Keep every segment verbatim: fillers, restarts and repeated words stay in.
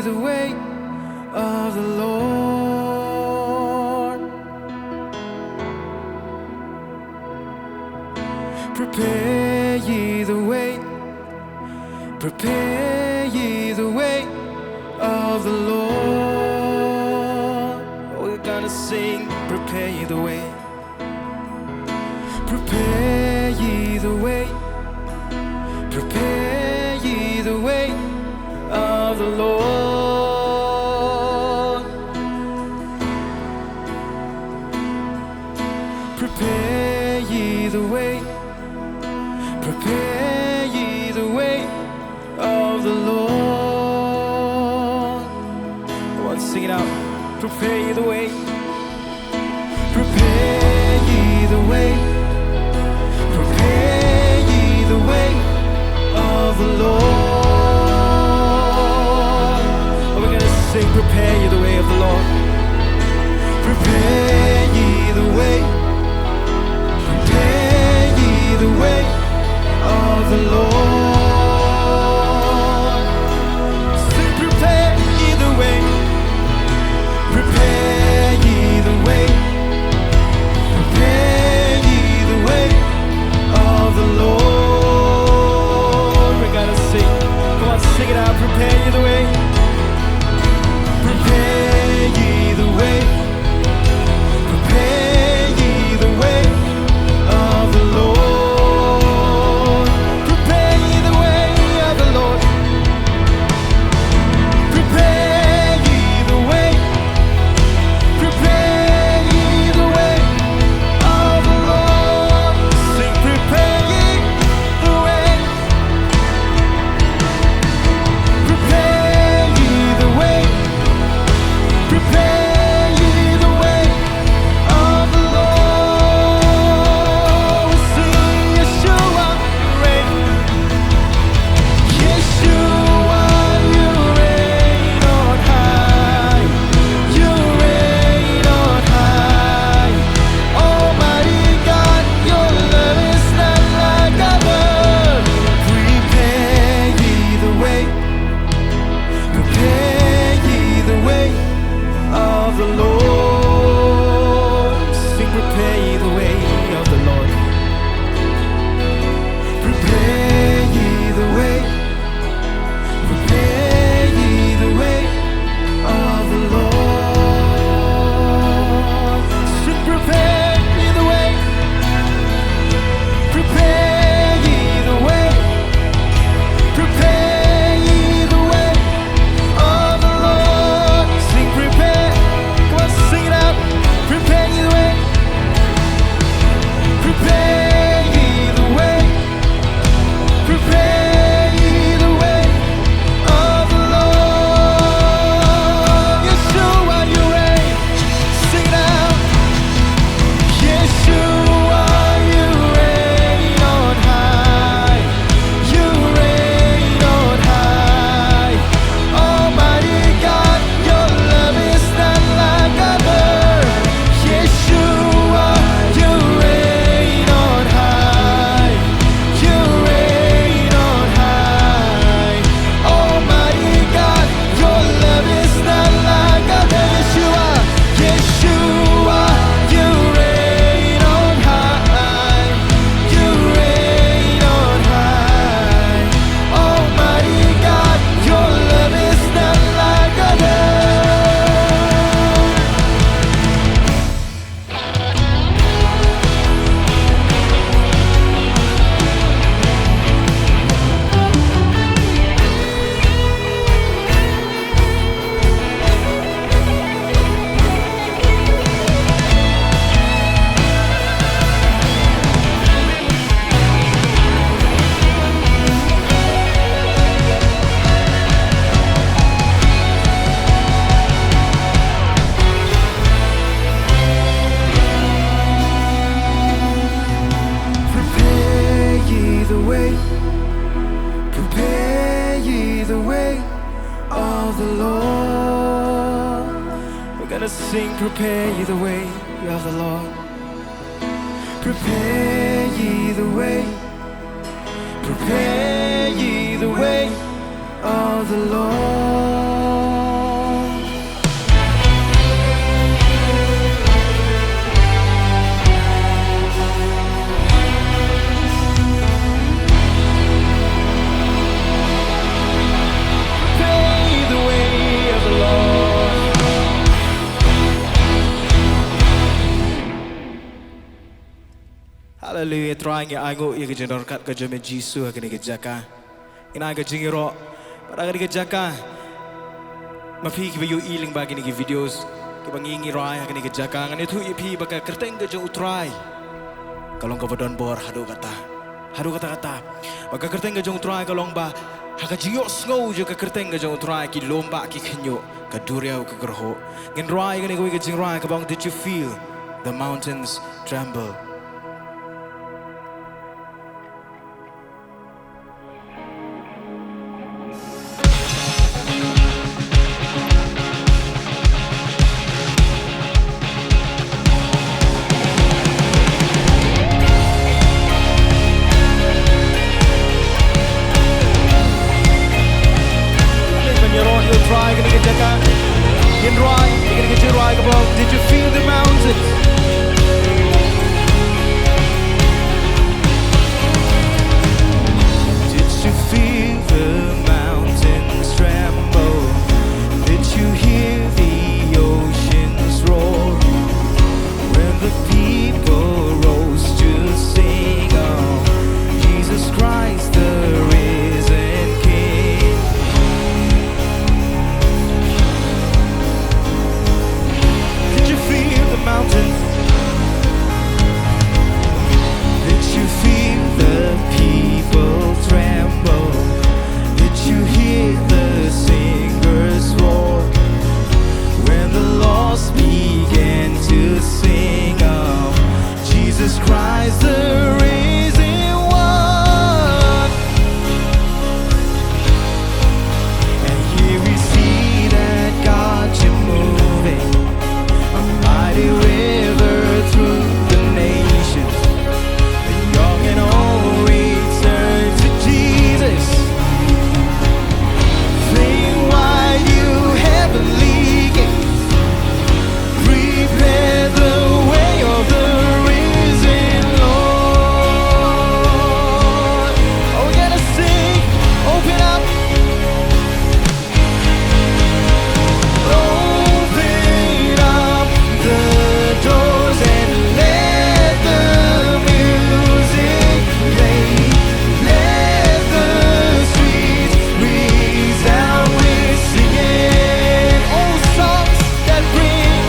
the way of the Lord. Prepare ye the way. Prepare ye the way of the Lord. We're gonna sing, prepare ye the way. Prepare ye the way. Prepare ye the way of the Lord. Prepare ye the way. Prepare ye the way of the Lord. Come on, sing it out. Prepare ye the way. Prepare ye the way. Prepare ye the way of the Lord. Are we gonna sing, prepare ye the way of the Lord? Prepare ye the way. Prepare ye the way of the Lord. Sing, prepare ye the way. Prepare ye the way. Prepare ye the way of the Lord. We gotta sing. Come on, sing it out. Prepare ye the way. Prepare ye the way. Prepare ye the way of the Lord. Prepare ye the way of the Lord. Prepare ye the way. Prepare ye the way of the Lord. Sing, prepare ye the way. Prepare ye the way. Prepare ye the way of the Lord. We sing, Yeshua, you reign. Yeshua, you reign on high. You reign on high. Almighty God, your love is not like other. Prepare ye the way. Prepare ye the way of the Lord. Sing, prepare ye the way of the Lord. Prepare ye the way. Prepare ye the way of the Lord. Sing, prepare ye the way. Prepare ye the way. Prepare ye the way of the Lord. Sing, prepare. Come on, sing it out. Prepare ye the way. Prepare ye the way. Prepare ye the way of the Lord. Yeshua, you reign. Sing it out. Yeshua, you reign on high. You reign on high. Almighty God, your love is not like other. Yeshua, you reign on high. You reign on high. Almighty God, your love is not like other. Yeshua, Yeshua, you reign on high. You reign on high. Almighty God, your love is not like other. Prepare ye the way, prepare ye the way of the Lord. We're gonna sing, prepare ye the way of the Lord. Prepare ye the way, prepare ye the way of the Lord. Trai, ngi ainguh ïa ka jingdon ryngkat ka jong me Jisu ha kane ka jaka. Ngin ai ka jingïaroh bad ha kane ka jaka, ma phi kiba ïohi lyngba kine ki videos kiba ngi, ngi rai ha kane ka jaka, ngan ïathuh ïa phi ba ka kyrteng ka jong U Trai ka long kaba don bor haduh katta, haduh katta katta. Ba ka kyrteng ka jong U Trai ka long ba ha ka jingïohsngew jong ka kyrteng ka jong U Trai ki lum bah ki khynñiuh, ka duriaw ka kyrhuh. Ngin rai kane kawei ka jingrai kaba ong, Did you feel the mountains tremble? Did you feel the mountains? Did you feel the mountains tremble? Did you hear the oceans roar? When the people rose to sing of Jesus Christ, the risen King. Did you feel the mountains? Did you feel the people tremble? Did you hear the singers roar? When the lost began to sing of Jesus Christ, the risen one. And here we see that God, you're moving, a mighty river through the nations. The young and old return to Jesus. Fling wide you heavenly gates. Prepare the way of the risen Lord. Oh, we gotta sing. Open up. Open up the doors and let the music play. Let the streets resound with singing. Oh, songs that bring,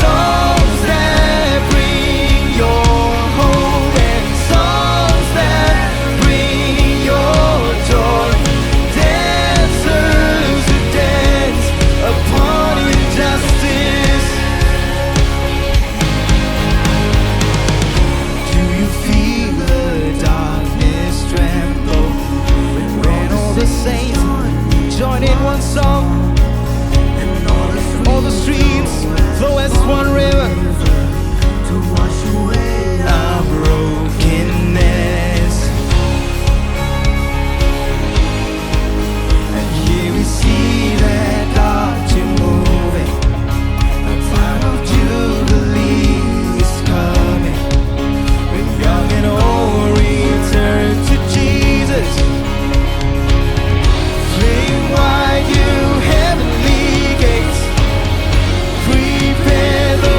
songs that bring your hope, and songs that bring your joy. Dancers who dance upon injustice. Do you feel the darkness tremble when all the saints join in one song? And all the streets flow as one river to wash away our brokenness. And here we see that God, you're moving. A time of jubilee is coming, when young and old return to Jesus. Fling wide you heavenly gates. Prepare the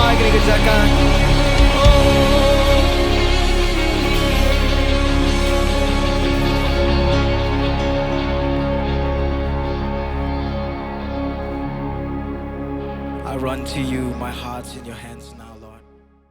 Kane ka jaka. I run to you, my heart's in your hands now.